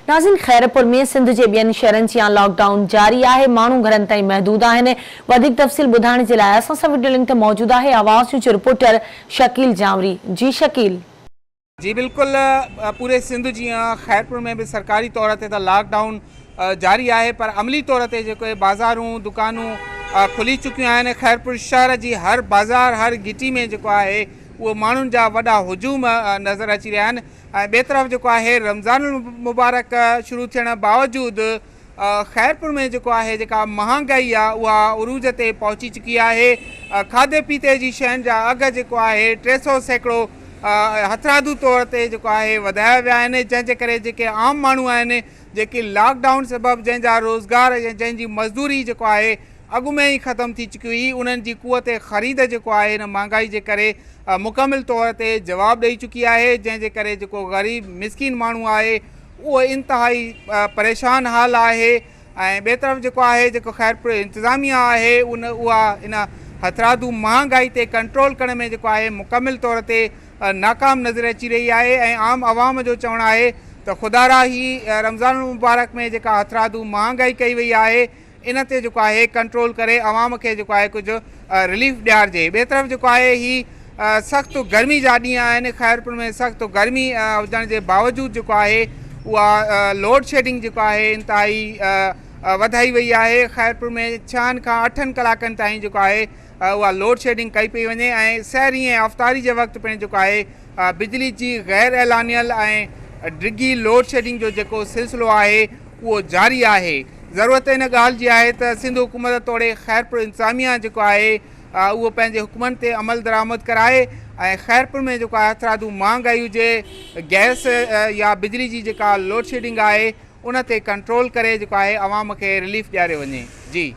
ناظرين خيرپور ۾ سنڌ جي ٻين شهرن جيان لاڪ ڊائون جاري آهي، ماڻهو گهرن تائين محدود آهن، وڌيڪ تفصيل ٻڌائڻ جي لاء اسان سان وڊيو لنڪ تي موجود آهي آواز نيوز جو رپورٽر شڪيل جانوري، جي شڪيل. جي بلڪل پوري سنڌ جيان خيرپور ۾ به سرڪاري طور تي ته لاڪ ڊائون جاري آهي پر عملي طور تي جيڪو بازارون دڪانون کلي چڪيون آهن، خيرپور شهر جي هر بازار هر گهٽي ۾ جيڪو آهي اهو ماڻهن جا وڏا هجوم نظر اچي رهيا آهن. ۽ ٻئي طرف جيڪو آهي رمضان المبارڪ شروع ٿيڻ باوجود خيرپور ۾ جيڪو آهي جيڪا مهانگائي آهي اها عروج تي پهچي چڪي آهي کاڌي پيتي جي شين جا اگهه جيڪو آهي 300% هٿرادو طور تي جيڪو آهي وڌايا ويا آهن جنهن جي ڪري جيڪي عام ماڻهو آهن جيڪي لاڪ ڊائون سبب جنهن جا روزگار ۽ جنهن جي مزدوري جيڪو آهي اڳ ۾ ئي ختم ٿي چڪي هئي انهن جي قوت خريد جيڪو آهي هن مهانگائي جي ڪري مڪمل طور تي جواب ڏئي چڪي آهي جنهن جي ڪري جيڪو غريب مسڪين ماڻهو آهي اهو انتهائي پريشان حال آهي ۽ ٻئي طرف جيڪو آهي جيڪو خيرپور انتظاميا آهي ان اها ان هٿرادو مهانگائي تي ڪنٽرول ڪرڻ ۾ جيڪو آهي مڪمل طور تي ناڪام نظر اچي رهي آهي ۽ عام عوام جو چوڻ آهي ته خدارا هي رمضان المبارڪ ۾ جيڪا هٿرادو مهانگائي ڪئي وئي آهي ان تي جيڪو آهي ڪنٽرول ڪري عوام کي جيڪو آهي ڪجهه رليف ڏيارجي ٻئي طرف جيڪو آهي هي سخت گرمي جا ڏينهن آهن خيرپور ۾ سخت گرمي هجڻ جي باوجود جيڪو آهي اها لوڊ شيڊنگ جيڪو آهي انتهائي وڌائي وئي آهي خيرپور ۾ ڇهن کان اٺن ڪلاڪن تائين جيڪو آهي اها لوڊ شيڊنگ ڪئي پئي وڃي ۽ سحري ۽ افطاري جي وقت پڻ جيڪو آهي بجلي جي غير اعلانيل ۽ ڊگهي لوڊ شيڊنگ جو جيڪو سلسلو آهي اهو جاري آهي. ضرورت ان ڳالهه جي آهي ته سنڌ حڪومت توڙي خيرپور انتظاميا جيڪو آهي اهو پنهنجي حڪمن تي عمل درآمد ڪرائي ۽ خيرپور ۾ جيڪو آهي هٿرادو مهانگائي هجي گئس يا بجلي جي جيڪا لوڊشيڊنگ آهي ان تي ڪنٽرول ڪري جيڪو آهي عوام کي رليف ڏياريو وڃي جي.